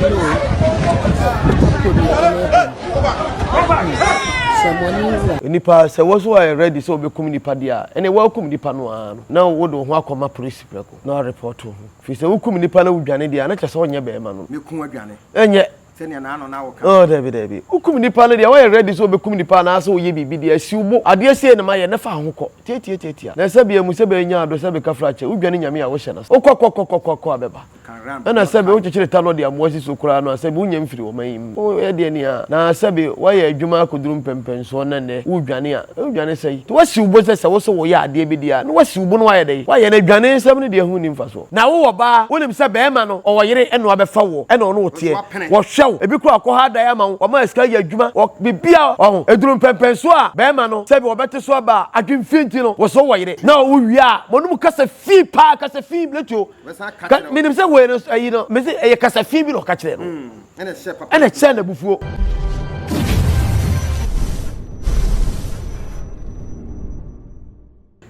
no o, kɔ deɛ ɛna ɛba no. Sɛ bɔne wura. Nipa sɛ wo so ayɛ ready sɛ wobɛkum nipa deɛ a, ɛnneɛ woakum nipa no ara no, na wode wo ho akɔma polisi prɛko na warepɔɔto wo ho. Firi sɛ wokum nipa na wodwane deɛ a, na kyerɛ sɛ wonyɛ barima no. Mɛku adwane. Ɛnyɛ. Sɛnea n'ano na woka. Oh, dabi, dabi. Wokum nipa no deɛ, woayɛ ready sɛ wobɛkum nipa anaasɛ woyɛ biribi deɛ, asi wo bo. Adeɛ sei na mayɛ, na fa ho kɔ. Tiatiatiatia. Na sɛbi amu, sɛbi anya ado, sɛbi kafra kyɛ, wodwane Nyame a, wohyɛ no ase. Wokɔ kɔ kɔ kɔ kɔ kɔ a, bɛba. Ɛna sɛbe wokyekyere ta no de amoa si so koraa no a, sɛbe wonnya mfiri ɔman yi mu. Woyɛ deɛ ni a, na sɛbe woayɛ adwuma akɔduru mpɛnpɛnsoɔ na nnɛ woredwane a, woredwane sɛn? Nti woasi wo bo sɛ sɛ wo se woyɛ adeɛ bi deɛ a, na woasi wo bo na woayɛ dɛn? Woayɛ no. Adwane nsɛm no deɛ ɛho nni mfasoɔ. Na wowɔ ba a, wonim sɛ barima no ɔwɔ yere ɛna wabɛfa woɔ ɛna ɔne wo teɛ. Wɔhwɛ wo. Ebi koraa ɔkɔ ha dan ama wo, wɔma sika yɛ adwuma, wɔ biribiara ɔho. Ɛduru mpɛnpɛnsoɔ a, barima no sɛbe wɔbɛte so aba a, adwemfie nti no, wo se wowɔ yere. Na wowie a, monom kasa fi paa, kasa fi, Bletuo. Ka menim sɛ wei no ayi no mese ɛyɛ kasa fi bi na ɔka kyerɛ no mm, ɛna kyerɛ n'abufuo.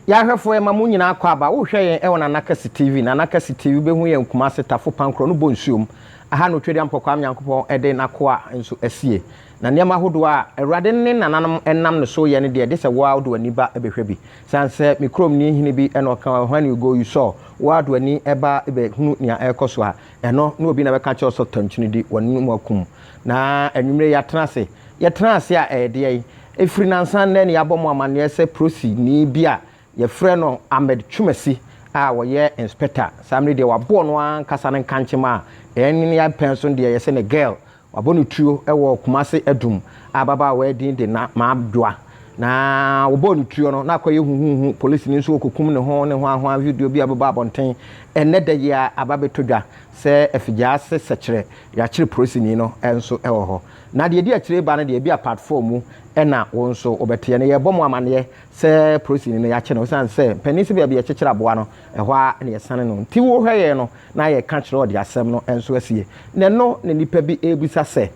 Yɛahwɛfoɔ yɛma mo nyinaa kɔ aba wohwɛ yɛn ɛwɔ Nana Kɛse TV Nana Kɛse TV wobɛhu yɛn Kumase Tafo Pankorɔ no bɔ nsuom aha na Otwedeɛ Ampɔkwaa Nyankopɔn ɛde n'akoa nso asie na nneɛma ahodoɔ a Awurade ne nananom ɛnam ne so yɛ no deɛ de sɛ woa wode w'ani ba bɛhwɛ bi Sane sɛ me kuromni hene bi na ɔka when you go you saw, wo ara de w'ani ba bɛ hunu nea ɛrekɔ so a, ɛno na obi na bɛka akyerɛ wo sɛ tɔ nkyene di, w'anom akum. Na anwummere yi yɛatena ase. Yɛtena ase a ɛyɛ deɛn? Ɛfiri nansa nnɛ na yɛabɔ mo amanneɛ sɛ prosini bi a yɛfrɛ no Ahmed Twumasi a ɔyɛ inspector, saa mmerɛ yi deɛ waboɔ no ara ankasa no nkankyema a ɛne ne yɛpɛn so no deɛ yɛsɛ ne girl Wɔabɔ no tuo wɔ Kumase Adum a ababaawa yi din de Maa Dwoa. Na wɔbɔɔ no tuo no, na akɔyɛ huhuuhu, polisini nso ɔkɔkum ne ho ne hwanhwan video bi a ɛbɛbɔ abɔnten ɛnnɛ da yi ara aba abɛtɔ dwa sɛ Afigyaase Sɛkyerɛ yɛakyere polisini no nso wɔ hɔ. Na deɛ ɛdi akyire reba no deɛ ebia part four mu na wo nso wobɛteɛ no. Yɛrebɔ mo amaneɛ sɛ polisini no yɛakye no ɛsiane sɛ mpanin sɛ baabi yɛkyekyere aboa no ɛhɔ ara na yɛsane no nti wohwɛ yɛn no na yɛka kyerɛ ɔde asɛm no nso asie. Na ɛno na nnipa bi rebisa sɛ,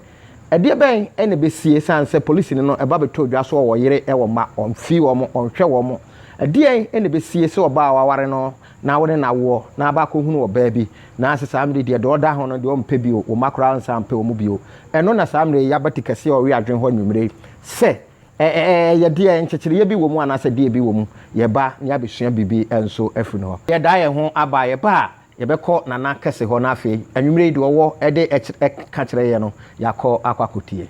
Ɛdeɛ bɛn na ɛbɛsie ɛsiane sɛ polisini no ba bɛtɔ dwa so ɔwɔ yere wɔ mma, ɔmfi wɔn, ɔnhwɛ wɔn. Ɛdeɛn na ɛbɛsie sɛ ɔbaa a waware no na wo ne no awoɔ na aba akɔhunu ɔbaa bi na sɛ saa mmerɛ yi deɛ deɛ ɔda ho no deɛ ɔmpɛ bio, wo mma koraa nsan mpɛ wɔn bio. Ɛno na saa mmerɛ yi yɛaba ti kɛseɛ a ɔwe adwene hɔ anwummerɛ yi sɛ Ɛyɛ deɛ nkyekyereeɛ bi wɔ mu anaasɛ deɛ bi wɔ mu. Yɛba na yɛabɛsua biribi nso afiri no hɔ. Yɛdaa yɛn ho aba a, yɛba a, yɛbɛkɔ Nana Kɛse hɔ na afei anwummerɛ yi deɛ ɔwɔ de ka kyerɛ yɛn no, yɛakɔ akɔ akɔtie.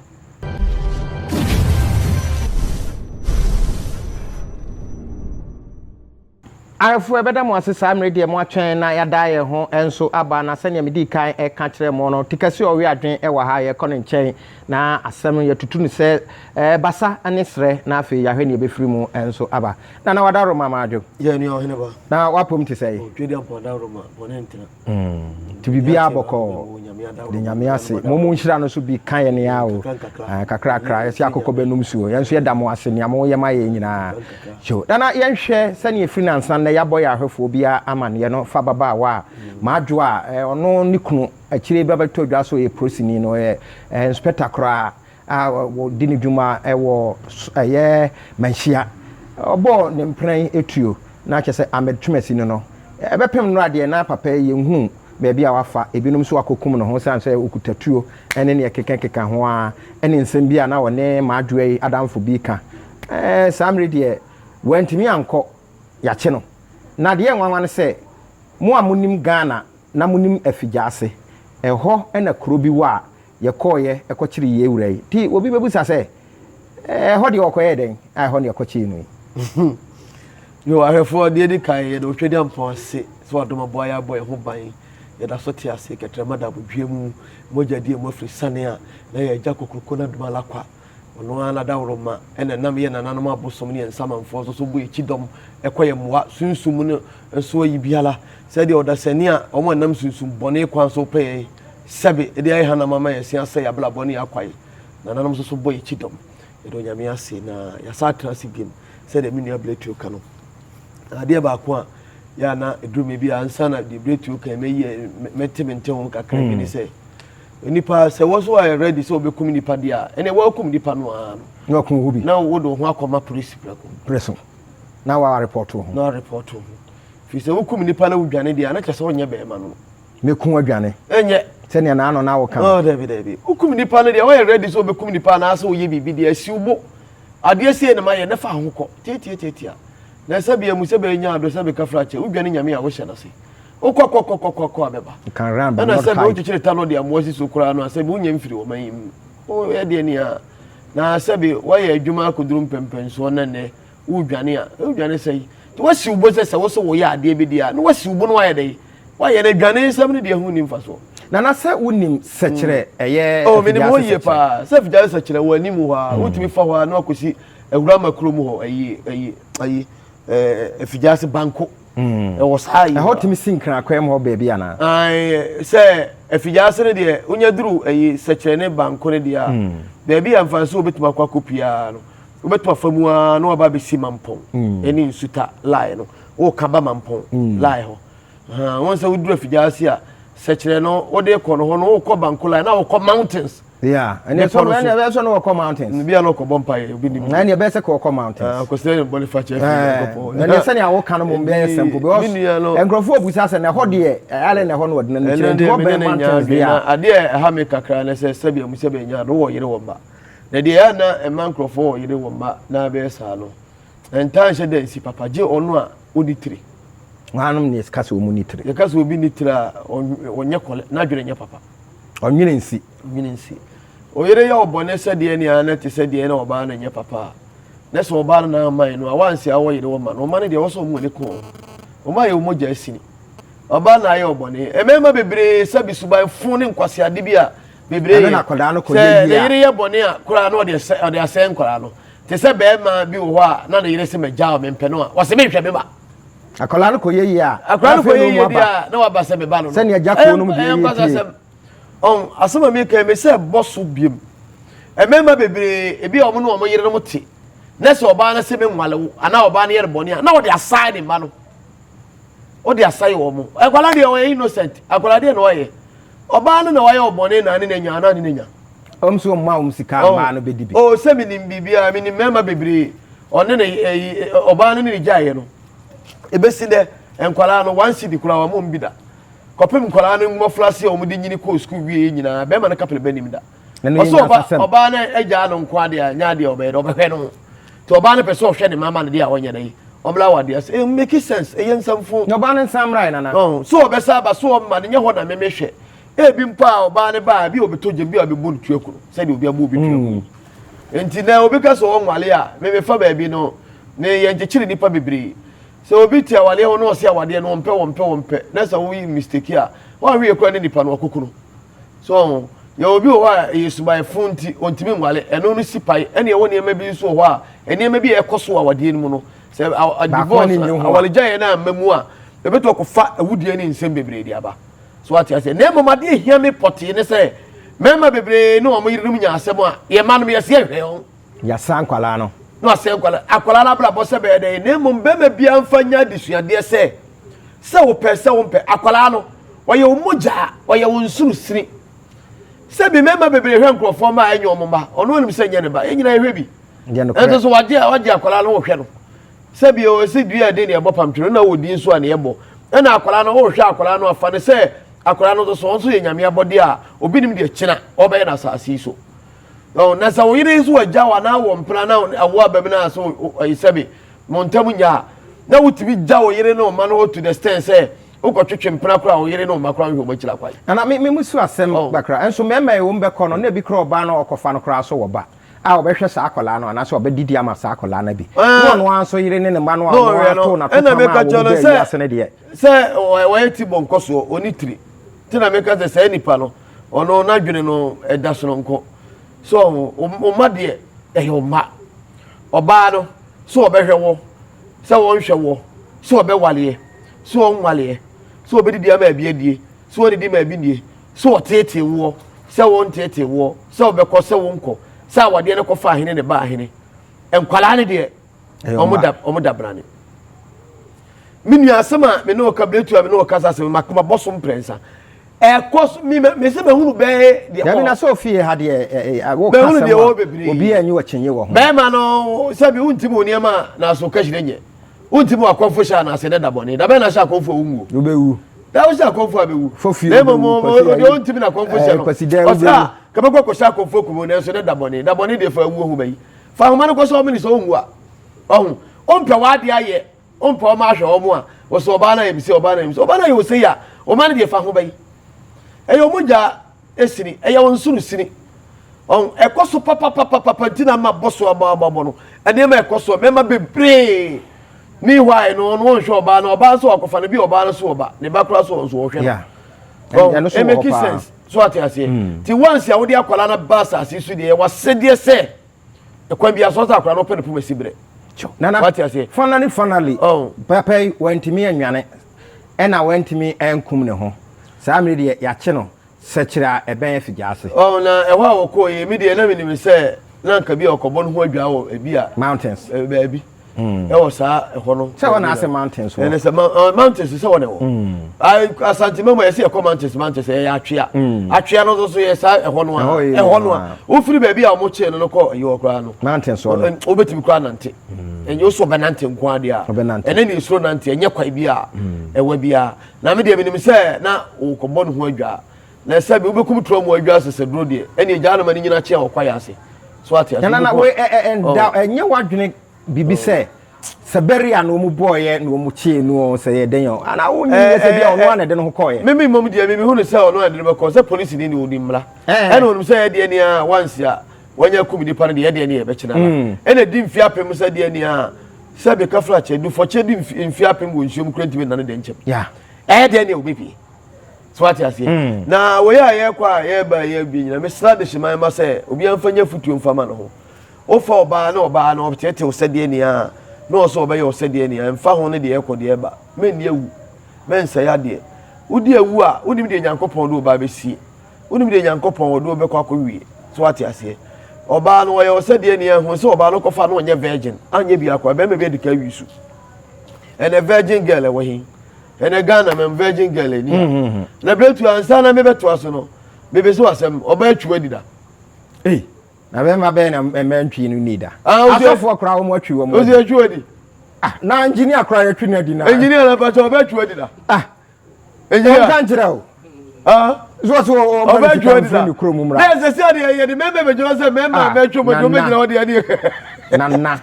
Ahwɛfoɔ, yɛbɛda mo ase saa mmerɛ deɛ moatwɛn na yɛada yɛn ho nso aba, na sɛdeɛ medii kan ka kyerɛɛ mo no, Tikasi a ɔwe adwene wɔ ha, yɛrekɔ ne nkyɛn na asɛm no yɛatutu no sɛ basa ne serɛ, na afei yɛahwɛ deɛ ɛbɛfiri mu nso aba. Nana Wadaroma Madwo. Yɛ nua ɔhene ba. Na w'apom te sɛn? Oh, Twedeampɔn Adaworoma, bɔne ntena. Nti biribiara bɔkɔɔ. De Nyame ase. Mo mo nhyira no so bi ka yɛn ara o. Kakrakra. Yɛse akokɔ bɛnom nsuo. Yɛn nso yɛda mo ase nea mo yɛ ma yɛn nyinaa. Yo. Nana yɛnhwɛ sɛnea ɛfiri nansa nnɛ yɛabɔ yɛn ahwɛfoɔ biara amaneɛ no fa ababaawa a Madwo a ɔno ne kunu akyire ba bɛtɔ dwa sɛ ɔyɛ polisini no ɔyɛ inspector koraa. a ɔdi ne dwuma wɔ ɛyɛ Manhyia. Ɔbɔɔ ne mpena yi tuo na kyerɛ sɛ Ahmed Twumasi no no. Ɛbɛpem nnora deɛ na papa yi yɛnhuu baabi a wafa. Ebinom nso akɔkum ne ho sane sɛ ɔkuta tuo ne neɛ ɛkekakeka ho ara ne nsɛm bi a na ɔne Madwoa yi adamfo bi ka. Ɛɛ saa mmerɛ deɛ wantumi ankɔ, yɛakye no. Na deɛ ɛyɛ nwanwa ne sɛ mo a monim Ghana na monim Afigyaase, ɛhɔ na kuro bi wɔ a yɛkɔeɛ kɔkyeree yɛn wura yi. Nti obi bɛbisa sɛ, Ɛhɔ deɛ ɔkɔyɛɛ dɛn a ɛhɔ na yɛkɔkyee no yi? Yo, ahwɛfoɔ, deɛ ɛdi kan, yɛda Otwedeampɔn ase sɛ wadom aboa yɛn abɔ yɛn ho ban. Yɛda so te ase, kɛtrɛma da abodwoeɛ mu, mogya di emu afiri sane a na yɛn agya Kokroko no adom ala kwa. Ɔno ara n'adaworoma na ɛnam yɛn nananom abosom ne yɛn nsamanfoɔ nso so bɔ yɛn kyidɔm kɔ yɛn mmoa sunsum mu no nso ayi biara sɛdeɛ ɔdasani a wɔn a ɛnam sunsum bɔne kwan so pɛ yɛn sɛbe de ayɛ hanam ama yɛn se asɛe yɛn abrabɔ ne yɛn akwae. Nananom nso so bɔ yɛn kyidɔm. Yɛda Onyame ase na yɛasan atena ase biom sɛdeɛ me nua Bletuo ka no. Na adeɛ baako a yɛ a na ɛduru me bi a ansa na deɛ Bletuo ka mɛyi mɛte me nte ho kakra bi ne sɛ Nipa sɛ wɔ so ayɛ ready sɛ wobɛkum nipa deɛ a ɛnɛ wɔakum nipa no ara no. Na wakum wo bi. Na wode wo ho akɔma polisi prɛko. Prɛso. Na wa report wo ho. Na wa report wo ho. Firi sɛ wokum nipa na wodwane deɛ a na kyerɛ sɛ wonyɛ bɛrima no. Mɛku adwane. Ɛnyɛ. Sɛnea n'ano na woka no. Oh, dabi dabi. Wokum nipa no deɛ woyɛ ready sɛ wobɛkum nipa anaasɛ woyɛ biribi deɛ asiw bo. Adeɛ sei na mayɛ na fa ho kɔ. Tiatiatiatia. Na sɛ bia mu sɛ bɛnya ado sɛ bɛka fra kyɛ wodwane nyame a wohyɛ no ase. Wokɔ kɔ kɔ kɔ kɔ a bɛba. You can run but Ɛna not sɛ bɛ hide. wokyekyere ta no de amoa si so koraa no a sɛ bi wonya mfiri wɔ man yi mu. Woyɛ deɛ nea na sɛ bi woayɛ adwuma akɔduru mpɛmpɛnsoɔ na nnɛ wodwane a wodwane sɛ nti woasi wo bo sɛ sɛ wo sɛ woyɛ adeɛ bi deɛ a na woasi wo bo no woayɛ dɛn woayɛ no adwane nsɛm no deɛ ho nni mfasoɔ. Nana sɛ wonim sɛkyerɛ ɛyɛ Oh, menim hɔ afidiase yie sɛkyerɛ. paa sɛ afidiase sɛkyerɛ wɔ anim hɔ a wotumi fa hɔ a na wakɔsi awurama kurom hɔ ayi ayi ayi ɛɛ afidiase banko ɛwɔ saa yi Ɛhɔ tumi si nkran mu hɔ baabi anaa? Ae, sɛ afidiase no deɛ wonya duru ayi sɛkyerɛ ne banko no deɛ a baabi a mfa nso wobɛtumi akɔ akɔ piaa no wobɛtumi afa mu ara na waba abɛsi mampɔn ɛne nsuta line no woka ba mampɔn line hɔ wɔn sɛ woduru afidie a sɛkyerɛ no wode kɔ no hɔ no wokɔ banko line na wokɔ mountains. Yeah, ɛne ɛsɔ no ɛne ɛsɔ no wɔkɔ mountains. Bi a na ɔkɔ bɔ mpa yɛ obi nim. Ɛne ɛbɛyɛ sɛ kɔkɔ mountains. Akɔsɛ ne bɔne fakyɛ firi Nyankopɔn. Ɛne sɛnea woka no mo bɛyɛ simple because nkurɔfoɔ abusa sɛ na ɛhɔ deɛ ɛyɛ na ɛhɔ no wɔde n'ani kyerɛ nti wɔbɛn mountains deɛ a. Adeɛ ɛha me kakra ne sɛ sɛbea mu sɛbea nya no wɔ yere wɔ mma. Na deɛ ɛyɛ na ɛma nkurɔfoɔ wɔ yere wɔ mma na abɛyɛ saa no, ɛntaa nhyɛ da nsi papa gye ɔno a ɔnni tiri. Hwannom na yɛka sɛ wɔn nni tiri? Yɛka sɛ obi nni tiri a, ɔnyɛ kɔlɛ, n'adwene nyɛ papa. Ɔnwene nsi. Ɔnwene nsi. Oyere yɛ ɔbɔne sɛ deɛ nea na te sɛ deɛ na ɔbaa no nyɛ papa a, na sɛ ɔbaa no na aman no a, wansi awɔ yere wɔ ma no, ɔma no deɛ ɔwɔ sɛ ɔmo ani ko wɔn. Ɔmo ayɛ wɔn mogya asini. Ɔbaa na ayɛ ɔbɔne. Mmarima bebree sɛbi suban fo ne nkwaseade bi a bebree yɛ. Sɛ ne yere yɛ bɔne a koraa na ɔde ɔde asɛe nkwadaa no. Te sɛ barima bi wɔ hɔ a na ne yere sɛ magya wo mempɛ no a, wɔse menhwɛ me ba. Akwadaa no kɔyɛ yie a, akwadaa no kɔyɛ yie deɛ a na waba sɛ me ba no no. Sɛnea agya kuo no mu deɛ yie pie. Ɔn asɛm a meka me sɛ bɔ so biem. Mmarima bebree ebi a wɔn ne wɔn yerenom te na sɛ ɔbaa no sɛ menwale wo anaa ɔbaa no yɛ no bɔne a na ɔde asae ne mma no. Ɔde asae wɔn. Akwadaa deɛ ɔyɛ innocent. Akwadaa deɛ na ɔyɛ. Ɔbaa no na wayɛ ɔbɔne na ne na nya anaa ne na nya. Wɔn nso mma wɔn sika mmaa no bɛdi bi. Oh, sɛ menim biribiara, menim mmarima bebree. Ɔne ne ɛyi ɔbaa no ne ne gyaeɛ no. Ebesi dɛ nkwadaa no one cedi koraa wɔn bi da. Kɔpem nkwadaa no mmɔfra se a wɔn de nyini kɔɔ sukuu wie nyinaa bɛrima no kapere bɛ nim da. Ɔsɛ ɔba ɔbaa no agyaa no nko adeɛ a nyɛ adeɛ ɔbɛyɛ dɛ ɔbɛhwɛ no. Nti ɔbaa no pɛ sɛ ɔhwɛ ne mama no deɛ a ɔnyɛ dɛ ɔmmra awadeɛ ase. It make sense, ɛyɛ nsɛmfo. Na ɔbaa no nsan mmra ɛ nana. Ɔn, so ɔbɛsa aba so ɔmma no nyɛ hɔ na meme hwɛ. Ebi mpo a ɔbaa no ba a, ebi a ɔbɛtɔ gyam, bi a ɔbɛbɔ no tua kuro, sɛdeɛ obi abɔ obi tua kuro. Nti na obi ka sɛ ɔnwale a, meme fa baabi no, ne yɛnkyekyere nnipa bebree. Sɛ obi te awadeɛ ho na ɔse awadeɛ no ɔmpɛ ɔmpɛ ɔmpɛ, na sɛ woyi mistake a, woanhwɛ yie koraa ne nipa no wakɔku no. So ɔho, yɛwɔ obi wɔ hɔ a ɛyɛ suban fo nti ɔntumi nwale, ɛno no si pae. Ɛne ɛwɔ nneɛma bi nso wɔ hɔ a, nneɛma bi a ɛkɔ so wɔ awadeɛ no mu no, sɛ divorce, awaregyaeɛ no amma mu a, ɛbɛtumi akɔfa awudie ne nsɛm bebree de aba. So wate aseɛ? Na mmom adeɛ hia me pɔtee ne sɛ, mmarima bebree ne wɔn yerenom nya asɛm a, yɛn mma no yɛsɛ yɛhwɛ wɔn. Yɛasa nkwadaa no. Na wasɛ nkwadaa, akwadaa no abrabɔ sɛ bɛyɛ dɛn, na mmom bɛrima biara mfa nya adesuadeɛ sɛ, sɛ wopɛ sɛ wompɛ, akwadaa no, ɔyɛ wo mogya, ɔyɛ wo nsorosini. Sɛ bi mmarima bebree hwɛ nkurɔfoɔ mma a ɛnyɛ wɔn mma, ɔno onim sɛ ɛnyɛ ne ba, yɛn nyinaa yɛhwɛ bi. Ɛnso so wagye wagye akwadaa no wohwɛ no. Sɛ bi ɔsi dua ɛden na ɛbɔ pamtwere na wɔ din nso a na ɛbɔ. Ɛna akwadaa no wohwɛ akwadaa no afa ne sɛ akwadaa no nso so ɔno nso yɛ nyame abɔdeɛ a obi nim deɛ kyena ɔbɛyɛ no asase yi so. Na sɛ wo yere nso agya wo anaa wɔ mpena na awo aba mu na so ɛyi sɛbi mo ntam nya a na wotumi gya wo yere ne wo mma no hɔ to the extent sɛ wokɔtwetwe mpena koraa wo yere ne wo mma koraa nhwɛ wɔn akyiri akwan. Nana me me musu asɛm oh. bakra nso mmarima yi wɔn bɛkɔ no na ebi koraa ɔbaa no ɔkɔfa no koraa so wɔ ba a ɔbɛhwɛ saa akwadaa no anaasɛ ɔbɛdidi ama saa akwadaa no bi na ɔno ara nso yere ne ne mma no a ɔno ara to na to pam a wɔn bɛɛ wiase no deɛ. Sɛ wɔyɛ ti bɔ nkɔsoɔ ɔni tiri ti na meka sɛ saa nipa no ɔno n'adwene no ɛda sononko so ɔho ɔma deɛ ɛyɛ ɔma ɔbaa no so ɔbɛhwɛ wɔ sɛ wɔnhwɛ wɔ sɛ ɔbɛwaleɛ sɛ ɔnwaleɛ sɛ ɔbɛdidi ama abi adie sɛ ɔdidi ma abi nie sɛ ɔteetee woɔ sɛ wɔnteetee woɔ sɛ ɔbɛkɔ sɛ wonkɔ sɛ awadeɛ no kɔfa ahene ne ba ahene nkwadaa no deɛ wɔn da wɔn da brane me nua asɛm a me ne ɔka biretu a me ne ɔka sa asɛm ma ma bɔ so mprɛnsa ɛkɔ so mi me sɛ mahunu bɛɛ deɛ dabi na sɛ ofie ha deɛ ɛ ɛ wo ka mahunu deɛ wɔ asɛm a bebree obi anyi wɔ kyinye wɔ ho bɛrima no sɛbi wontimi wo nneɛma a na so kahyire nyɛ wontimi wakɔmfo hyɛ anaasɛ ne da bɔne da bɛn na hyɛ akɔmfo a wonwuo wobɛwu. Da wo hyɛ akɔmfo a bɛwu. Fofie Na mmom wobɛwu, Kwasi ɔdeɛ ayi. ɔntumi na akɔmfo Eh, hyɛ no. Kwasi dɛ Ɔsɛ wobɛwu. a kɛbɛkɔ kɔhyɛ akɔmfo kumu nanso ne da bɔne. Da bɔne deɛ fa awuo ho bɛyi. Fa ahoma no kɔhyɛ wɔn ne sɛ ɔnwu a. Ɔho. Ɔmpɛ w'adeɛ ayɛ. Ɔmpɛ wɔn ahwɛ wɔn a. Wɔsɛ ɔbaa no ayɛ me sei, ɔbaa no ayɛ me sei. Ɔbaa no ayɛ wo sei a, ɔma no deɛ fa ho bɛyi. Ɛyɛ wɔn gya sini, ɛyɛ wɔn soro sini. Ɔn ɛkɔ so papapapapa nti na ama bɔ so abɔ abɔ abɔ no. Nneɛma ɛkɔ so mmarima bebree. Meanwhile no ɔno ɔnhwɛ ɔbaa no, ɔbaa nso wakɔfa no bi ɔbaa no so ɔba, ne ba koraa so ɔnso ɔhwɛ no. Yeah. Ɔn Ɛno so it wɔ make hɔ paa. sense. So ate aseɛ. Ti once a wode akwadaa no ba asase so deɛ ɛwɔ asɛdeɛ sɛ ɛkwan bi aso sɛ akwadaa no ɔpɛ ne poma si berɛ. Nana, Wate aseɛ. finally finally, Oh. papa yi wantumi anwane ɛna wantumi ankum ne ho. Saa mmere deɛ yɛakye no sɛkyerɛ a ɛbɛn afigya ase. Ɔn na ɛhɔ a wɔkɔɔ yi mi deɛ na menim sɛ na nka bi a ɔkɔbɔ no ho adwaa wɔ ebi a Mountains. baabi ɛwɔ saa ɛhɔ no. Sɛ hɔ na asɛ mountains wɔ. Ɛnɛ sɛ mountains sɛ hɔ na ɛwɔ. Ayi Asante mɛmu yɛsɛ yɛkɔ mountains mountains ɛyɛ atwea. Atwea no nso so yɛ saa ɛhɔ no a Ɛhɔ yɛ ɛhɔ no a wofiri baabi a wɔn kyee no no kɔ ɛyɛ hɔ koraa no. Mountains wɔ no. Wobɛtumi koraa nante. Ɛnyɛ wosɔ ɔbɛnante nko adeɛ a. Ɔbɛnante. Ɛnɛ ne esuro nante ɛnyɛ kwan bi a ɛwɔ bi a. Na me deɛ menim sɛ na wɔkɔbɔ ne ho adwaa. Na sɛ bi wobɛkum tura mu adwa sɛsɛduro deɛ ɛne agyaa no ma ne nyina kye a wɔkwa yɛ ase. So ate ase. Nana na Wobɛkum we a- ɛ ɛ ɛnda ɛnyɛ wadwene biribi sɛ sɛ bɛri a na wɔn bɔɔyɛ na wɔn kyee no o, sɛ yɛ den o ana wo nyi yɛ sɛ bi a ɔno ana de ne ho kɔɔyɛ. Mimi mmom deɛ mimi hu no sɛ ɔno ɛde no bɛkɔ sɛ polisi ni ne ɔdi mmara. Ɛna ɔnim sɛ ɛdeɛ ni a wansi a wanya kum nipa no deɛ ɛdeɛ ni yɛbɛkyena la. Ɛna di mfe apem sɛ deɛ ni a sɛ bɛka fra kyɛ dufɔkyɛ di mfe apem wɔ nsuom kura ntumi nane deɛ nkyɛm. Yeah. Ɛyɛ deɛ ni a wɔbɛpie. So ate aseɛ. Na wɔyɛ a yɛkɔ a yɛba yɛ bi nyina mesra de hyeman ma sɛ obiara mfa nya futuo mfa ma ne ho. Wofa ɔbaa na ɔbaa na ɔteɛtew sɛdeɛ ni a na ɔsɛ ɔbɛyɛ ɔsɛdeɛ ni a mfa ho ne deɛ ɛkɔ deɛ ɛba. Mɛnni awu. Mɛnsɛe adeɛ. Wodi awu a wonim deɛ Nyankopɔn de ɔbaa bɛsie. Wonim deɛ Nyankopɔn ɔde ɔbɛkɔ akɔwie. So ate aseɛ. Ɔbaa no ɔyɛ ɔsɛdeɛ ni a hu sɛ ɔbaa no kɔfa na ɔnyɛ virgin. Anyɛ biako a bɛrima bi adi ka awi so. Ɛnɛ virgin girl ɛwɔ he? Ɛnɛ Ghana mɛm virgin girl ani a. Na berɛ tu ansa na mebɛtoa so no mebɛsɛ w'asɛm ɔbaa atwi wadi da. Ei na bɛrima bɛyɛ na mmaa ntwi no ni da. Ah, Asɔfoɔ koraa wɔn atwi wɔn. Osi atwi wadi. Ah na engineer koraa yɛtwi no adi na. Engineer na pàtó ɔbɛ atwi wadi da. Ah Engineer. ɔnka nkyerɛ o. Ah. So ɔsɛ Ɔbɛ ɔba ne atwi sika wadi da. mfiri ne kurom mmra. Na ɛsɛ sɛ adeɛ yɛde mɛmɛ bɛgyina sɛ mɛmɛ Ah, bɛtwi wɔn nana. bɛgyina hɔ deɛ adeɛ. Nana.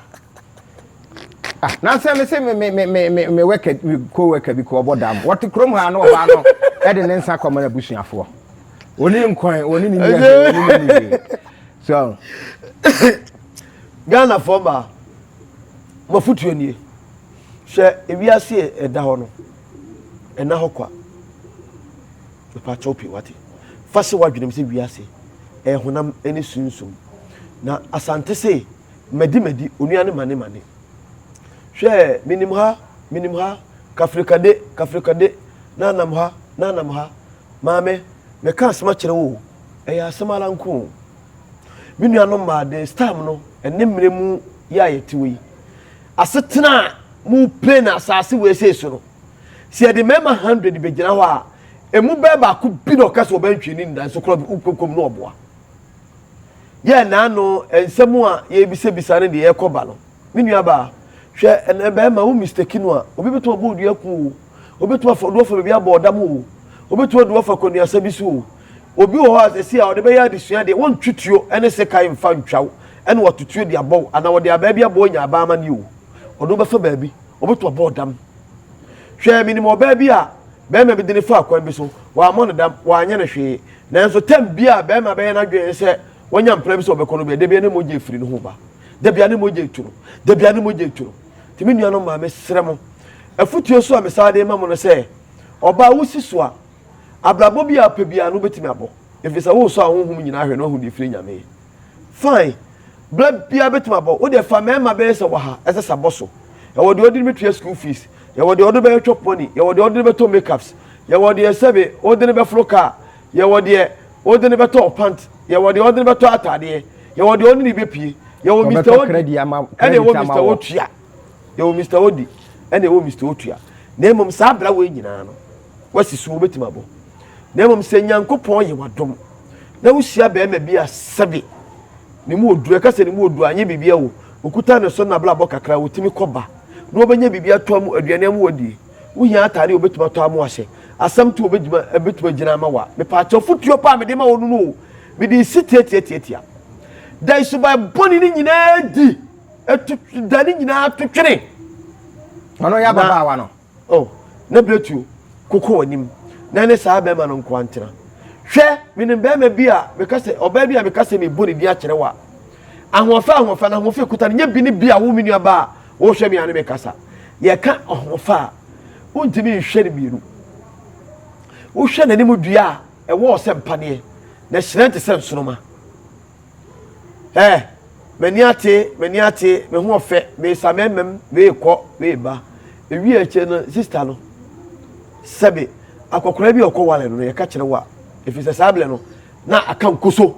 Ah, na sɛ me se me me me me me me worker me co worker bi kɔ ɔbɔ dam. Wɔte kurom ha na ɔbaa no ɛde ne nsa kɔma n'abusuafoɔ. Oni nkwan, oni ne nyɛ hwee, oni ne ne hwee. So Ghana fɔ mmaa mo afutuo nie hwɛ ewiase ɛda hɔ no ɛna hɔ kwa nipa kyɛw pii wate fa hyɛ w'adwenem sɛ wiase ɛyɛ honam ne sunsum na asante se madi madi onua ne mane mane hwɛ menim ha menim ha kafirikade kafirikade na anam ha na anam ha maame meka asɛm akyerɛ wo o ɛyɛ asɛm ara nko o me nuanom mmaa this time no ɛne mmerɛ mu yɛ a yɛte wɔ yi asetena a mo play na asase wɔ ese so no sɛ yɛde mmarima 100 bɛgyina hɔ a emu bɛɛ baako bi na ɔka sɛ ɔbɛntwi ne nda nso korɔ kokom na ɔboa yɛ naano nsɛm a yɛbisabisa ne deɛ yɛkɔ ba no me nua baa hwɛ ɛnɛ bɛrima wo mistake no a obi bɛtumi abɔ odua ku o obi bɛtumi afa odu afa baabi abɔ ɔdam o obi bɛtumi adu afa kɔnuasa bi so o obi wɔ hɔ a sɛsi a ɔde bɛyɛ adesua deɛ wɔntwi tuo ɛne sekan mfa ntwa wo ɛne wɔto tuo de abɔ wo anaa wɔde abaa bi abɔ onya abaa ama ne o ɔde wobɛfa baabi obɛtumi abɔ ɔdam hwɛ menim ɔbaa bi a bɛrima bi de ne fa kwan bi so wɔammɔ no dam wɔanyɛ no hwee nanso tam bi a bɛrima bɛyɛ n'adwene sɛ wɔnya mpena bi sɛ ɔbɛkɔ no bia da bia ne mogya efiri ne ho ba da bia ne mogya etu no da bia ne mogya etu no nti me nuanom maa mesrɛ mo afutuo so a mesan de ma mo no sɛ ɔbaa wosi so a abrabɔ bi a pɛ biara no wobɛtumi abɔ ɛfiri sɛ wosɔ a honhom nyinaa hwɛ na wahu deɛ ɛfiri nyame fine bla biara bɛtumi abɔ wo deɛ fa mmarima bɛyɛ sɛ wɔ ha ɛsɛ sɛ abɔ so yɛwɔ deɛ ɔde no bɛtua school fees yɛwɔ deɛ ɔde bɛyɛ chop money yɛwɔ deɛ ɔde no bɛtɔ makeups yɛwɔ deɛ sɛbe ɔde no bɛforo car yɛwɔ deɛ ɔde no bɛtɔ pant yɛwɔ deɛ ɔde no bɛtɔ ataadeɛ yɛwɔ deɛ ɔne ne bɛpie yɛwɔ mr odi ɛna ɛwɔ mr otua yɛwɔ mr odi ɛna ɛwɔ mr otua na mmom saa abira wei nyinaa no wasi so wobɛtumi abɔ na mmom sɛ nyankopɔn yɛ wadom na wohyia bɛrima bi a sɛbe ne mu oduru ɛka sɛ ne mu oduru anyɛ biribi awo okuta ne so nabrabɔ kakra wotumi kɔba na wɔbɛnya biribi atɔ mu aduane amu wadie wohia ataade a wobɛtumi atɔ amu ahyɛ. Asɛm to obɛgyima ɛbɛtumi agyina ama wa. Mepaakyɛw fotuo paa mede ma wo no no o. Mede si tiatiatiatia. Da suban bɔne no nyinaa di. Ɛto da ne nyinaa to twene. Ɔno yɛ ababaawa no. Oh, na Biletuo kokɔ w'anim na ne saa bɛrima no nkoa ntena. Hwɛ, menim bɛrima bi a meka sɛ, ɔbaa bi a meka sɛ mebɔ ne din akyerɛ wo a, ahoɔfɛ ahoɔfɛ na ahoɔfɛ kuta no nyɛ bi ne bi a wo me nua baa a wohwɛ me a ne me kasa. Yɛka ahoɔfɛ a, wontumi nhwɛ no mmienu. Wohwɛ n'anim dua a, ɛwɔ sɛ mpaneɛ, na hyerɛn te sɛ nsoroma. Ɛ, m'ani ate, m'ani ate, me ho ɔfɛ, mesa mɛmɛm, meekɔ, meeba. Ewie akyire no, sista no, sɛbe, akɔkora bi a ɔkɔ wale no no, yɛka kyerɛ wo a, ɛfiri sɛ saa berɛ no, na aka nkoso.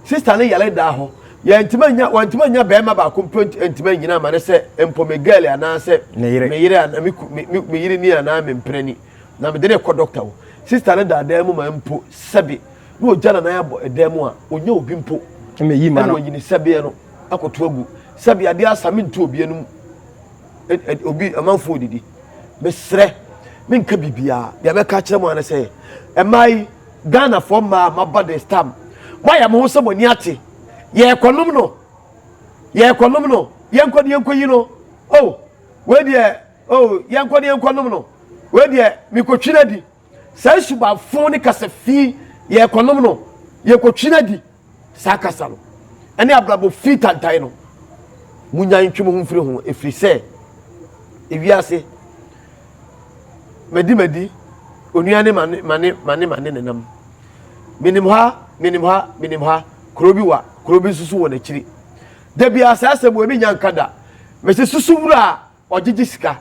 Sista no yare daa hɔ. Yɛntumi anya, wantumi anya bɛrima baako mpo ntumi anyina ama no sɛ mpo me girl anaasɛ me yere anaa me, me, me yere ni anaa me mpena ni. Na mede no kɔ dɔkta o. Sista no daa dan mu ma mpo sɛbe na ɔgya nanan abɔ ɛdan mu a, ɔnya obi mpo ɛna ɔyi ne sɛbeɛ no akɔto agu. Sɛbe adeɛ asa mentu obi anum obi amanfoɔ didi. Mesrɛ menka biribiara. Deɛ mɛka akyerɛ mo ara ne sɛ mmaa yi Ghanafoɔ mmaa maba this time moayɛ mo ho sɛ mo ani ate. Yɛrekɔnom no yɛrekɔnom no yɛnkɔ ne yɛnkɔyi no oh wei deɛ oh yɛnkɔ ne yɛnkɔnom no wei deɛ mekɔtwi no adi. Saa subanfo ne kasa fi yɛkɔnom no, yɛkɔtwi no adi. Saa kasa no ɛne abrabɔ fi tantan no, munyan ntwe mo ho mfiri ho, ɛfiri sɛ ewiase madi madi onua ne mane mane mane mane nenam. Menim ha, menim ha, menim ha, kuro bi wa, kuro bi nso so wɔ n'akyiri. Da biara saa asɛm wɔ emi nya nka da. Mese susu wura a ɔgyegye sika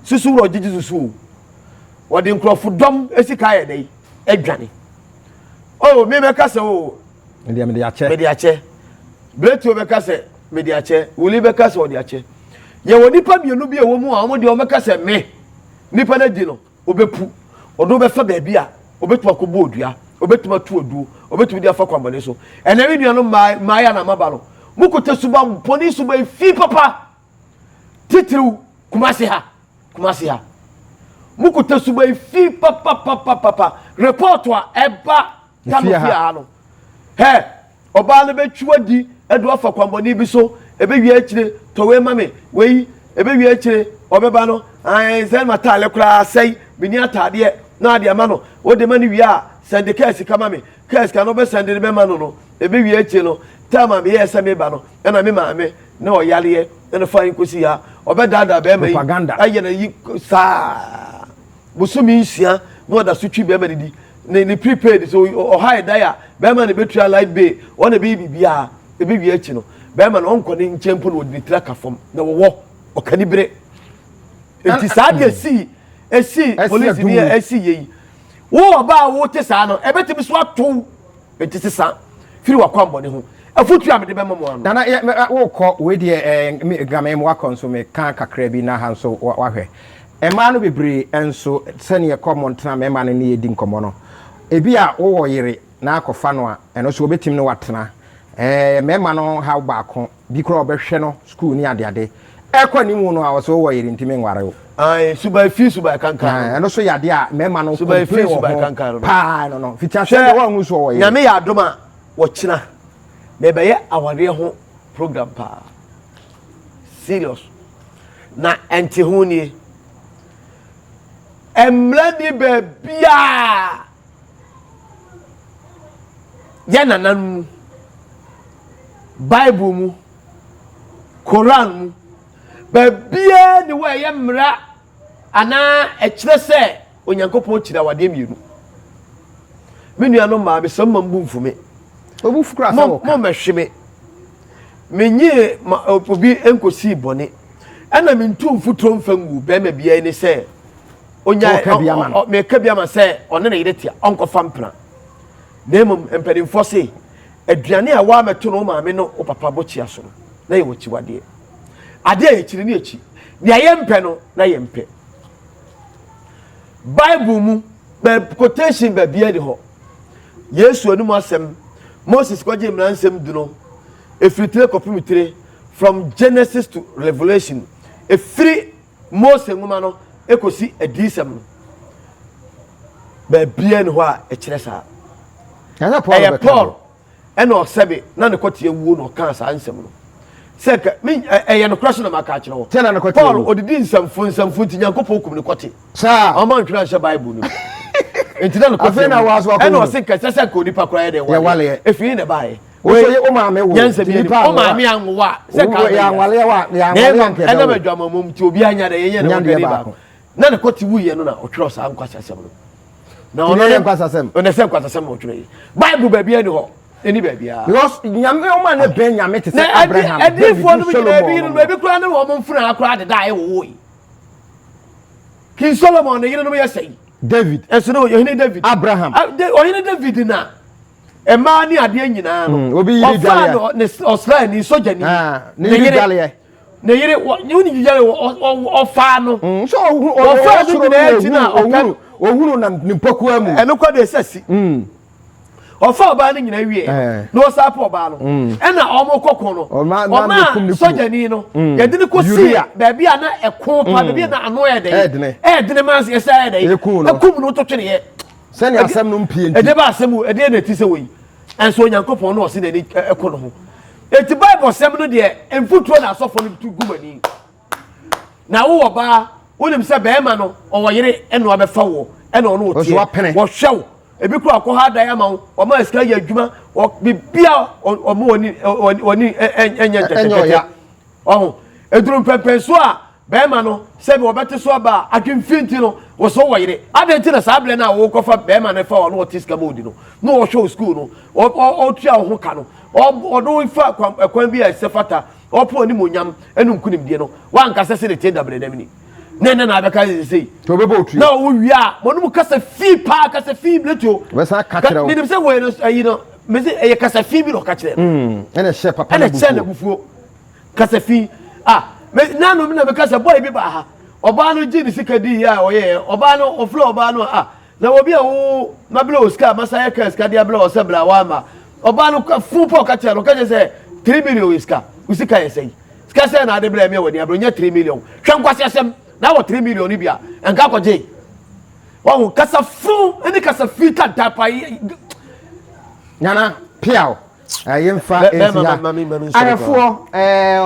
susu wura ɔgyegye susu o wɔde nkurɔfo dɔm sika ayɛ dɛ adwane o me bɛka sɛ o mede mede akyɛ mede akyɛ bretio bɛka sɛ mede akyɛ wuli bɛka sɛ ɔde akyɛ yɛwɔ nipa mmienu bi a ɛwɔ mu a wɔn deɛ wɔbɛka sɛ me nipa no adi no ɔbɛpu ɔde wobɛfa baabi a ɔbɛtumi akɔbɔ odua ɔbɛtumi ato aduo ɔbɛtumi de afa kwammɔne so ɛnɛ me nuanom mmaa yɛ anamaba no mokɔtɛ suban bɔne suban fi papa titiriw Kumasi ha Kumasi ha mukuta suban fi papapapapa report a ɛba Kano fie ha no hɛ ɔbaa no bɛtwi wadi ɛde wafa kwanbɔne bi so ɛbɛwie akyire tɔwei ma me wei ɛbɛwie akyire ɔbɛba no ɛn sɛ mataale koraa sɛe menni ataadeɛ na ade ama no wode ma no wie a sɛnde kaa sika ma me kaa sika no wobɛsɛnde de bɛma no no ɛbɛwie akyire no time a meyɛɛ sɛ meba no ɛna me maame na ɔyareɛ ɛna fa nkosi ha ɔbɛdaadaa bɛrima yi ayɛ na yi saa bosome nsia na ɔda so twi bɛrima no di ne ne prepaid so ɔha ɛdan a bɛrima no bɛtua light bill ɔna ɛbɛyɛ biribiara ɛbɛwie akyi no bɛrima no ɔnkɔ ne nkyɛn mpo na ɔde ne tiri aka fam na wɔwɔ ɔkani bere nti saa deɛ esi esi polisi ni esi yɛ yi wo ɔbaa wo te saa no ɛbɛtumi so atow Enti sesa firi w'akwammɔne ho. Afotu a mede bɛma mo ara no. Nana yɛ mɛ wokɔ wei deɛ ɛɛ me game wakɔ nso me ka kakra bi na ha nso wahwɛ mmaa no bebree nso sɛnea ɛkɔ mmɔntena mmarima no ne yɛdi nkɔmmɔ no ebi a wowɔ yere na akɔfa no a ɛno nso wɔbɛtumi ne watena ɛɛ mmarima no haw baako Bi koraa ɔbɛhwɛ no sukuu ne adeade. Ɛkɔ anim no a ɔsɛ wowɔ yere nti menware wo. Ae, suban fi suban kankan no. Ɛno so yɛ adeɛ a mmarima no complain wɔ ho paa no no. Fiti aseɛ deɛ wɔnhu so ɔwɔ yere. Nyame yɛ adom a wɔkyena mebɛyɛ awareɛ ho program paa. Serious. Na ɛnte ho nie. Mmra ni baabiaa. Yɛn nananom mu, Bible mu, Koran mu, baabiara ni hɔ a ɛyɛ mmara anaa ɛkyerɛ sɛ Onyankopɔn kyiri awadeɛ mmienu. Me nuanom mmaa, mesɛ mma mbu mfu me. Mommɛhwe me. Menyee ma obi nkɔsii bɔne. Ɛna mentu mfuturo mfa ngu bɛrima biara ni sɛ onya meka bi ama sɛ ɔne ne yere te a ɔnkɔfa mpena na mmom mpanimfoɔ se aduane a woamɛto no wo maame no wo papa bokyea so no na yɛ wɔkyiwadeɛ adeɛ a yɛkyiri ne akyi nea yɛmpɛ no na yɛmpɛ bible mu quotation baabiara ni hɔ yesu anim asɛm moses kɔgye mmara nsɛm du no ɛfiri tire kɔpem tire from genesis to revelation ɛfiri Mose nwoma no kɔsi Adiyisɛm no. Baabiara ni hɔ a ɛkyerɛ saa. Ɛyɛ Paul ɛna ɔsɛbe na ne kɔteɛ wuo na ɔkaa saa nsɛm no. Sɛ ka me ɛyɛ nokorɛ so na maka akyerɛ wo. Paul odidi nsɛmfo nsɛmfo nti Nyankopɔn kum ne kɔte. Saa. Ɔma ntwerɛ anhyɛ Bible no mu. Nti na ne kɔteɛ wuo. Ɛna ɔse nka ɛsɛ sɛ nka onipa koraa yɛ dɛ waleɛ. Efiri na ɛbaeɛ. Wosɔ yɛ o maame wo. Nyansa bi anim. O maame anwowa. Sɛ ka yɛ anwaleɛ wa yɛ anwaleɛ nkɛ dɛ. Ɛnam adwamammɔ mu nti obi anya dɛ yɛnyɛ ne ho dɛ baako. Na ne kɔte wuyɛ no na ɔtwerɛ saa nkwasasɛm no. Na ɔno ne nkwasasɛm. Ɔno sɛ nkwasasɛm na ɔtwerɛ yi. Bible baabi ani hɔ. Ɛni baabi a. Because nyame ɔma ne bɛn nyame te sɛ Abraham, David, Solomon. Na ɛdiifoɔ no bi nyinaa bi no baabi koraa ne wɔn mfena koraa deda a ɛwɔ yi. King Solomon ne yerenom yɛ sɛn. David. Ɛso no ɔhene David. Abraham. Ɔhene David na mmaa ne adeɛ nyinaa no. Mm, obi yiri dwaleɛ. Ɔfaa ne ɔsraani sogyani. Ah, ne yiri dwaleɛ. Ne yere wɔ ne yiri dwaleɛ ɔfaa no. Mm, so ɔhunu ɔfaa no nyinaa akyi na ɔka ɔhunu na ne mpɔkoa mu. Ɛno kɔ de sɛ si. Mm. Ɔfa ɔbaa no nyinaa wie eh. na ɔsan pɔ ɔbaa no mm. ɛna ɔmo kɔkɔ no ɔmaa sogyani no mm. yɛde no kɔ si baabi a na ɛko pa baabi a na ano yɛ dɛ ɛɛdene maa sɛ ɛsɛ yɛ dɛ ɛkum no to twene yɛ. Sɛnea asɛm no mpie nti. Ɛdeɛ ba asɛm o, ɛdeɛ na ɛti sɛ wei. Ɛnso Onyankopɔn no ɔse n'ani ɛko no ho. Eti Bible sɛm no deɛ mfutuo na asɔfoɔ no tu gu m'ani. Na wowɔ baa, wonim sɛ bɛrima no ɔwɔ yere ɛna wabɛfa woɔ ɛna ɔno ɔteɛ. Wɔhwɛ wo. Ebi kura ɔkɔ ha dan ama wo, ɔma sika yɛ adwuma, bibia ɔmo wɔni wɔni ɛnyɛ ntɛtɛtɛ. Ɔho, eduru mpɛmpɛnso a bɛrima no sɛbi wɔbɛte so aba a, adwemfie nti no, wɔsɔ wɔ yere. Adɛn nti na saa berɛ no a wokɔfa bɛrima no fa ɔno ɔte sika ma odi no, na ɔhwɛ wo sukuu no, ɔtua wo ho ka no, ɔde wo fa kwan bi a ɛsɛ fata, ɔpo animuonyam ne nkunimdie no, woanka sɛ sɛdeɛ tie dabrɛ nam ni. Na ɛnɛ na abɛka sɛ sei. Na ɔwo wie a, wɔnom kasa fi paa, kasa fi biletuo. Menim sɛ wei no, ayi no, mese ɛyɛ kasa fi bi na ɔka kyerɛ no. Ɛna ɛhyɛ papa no abufuo. Kasa fi. Ah, me nanom na meka sɛ boy bi baa ha. Ɔbaa no gye ne sika di yɛ a ɔyɛɛ. Ɔbaa no ɔfrɛ ɔbaa no ah na obi a wo mabrɛ wo sika masa yɛ kaa sika de abrɛ wɔ sɛ bra wama. Ɔbaa no fun pa ɔka kyerɛ no ɔka kyerɛ sɛ 3 million yɛ sika. Wo sika yɛ sɛn? Sika sɛn na ade brɛ me a w'ani abrɛ nyɛ 3 million. Hwɛ nkwasi asɛm na wɔ 3 million no bi a nka akɔgye. Wahu kasa fun ne kasa fi tantan pa. Nana piaw. Yɛmfa nsi ha. Ahwɛfoɔ,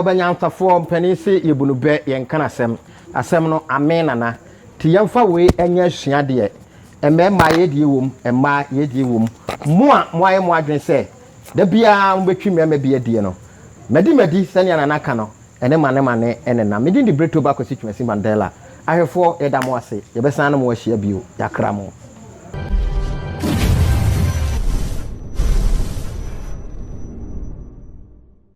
ɔbɛnyansafoɔ, mpanin se yɛbu no bɛ, yɛnka no asɛm. Asɛm no, amee nana. Nti yɛmfa wei nyɛ asuadeɛ. Mmarima yɛdie wom, mmaa yɛdie wom. Mo a moayɛ mo adwene sɛ da biara mobɛtwi mmarima bi adie no, madi madi sɛnea Nana ka no, ɛne mane mane nenam. Me din de Bretoba Kwasi Twumasi Mandela. Ahwɛfoɔ, yɛda mo ase. Yɛbɛsan ne mo ahyia bio. Yɛakra mo.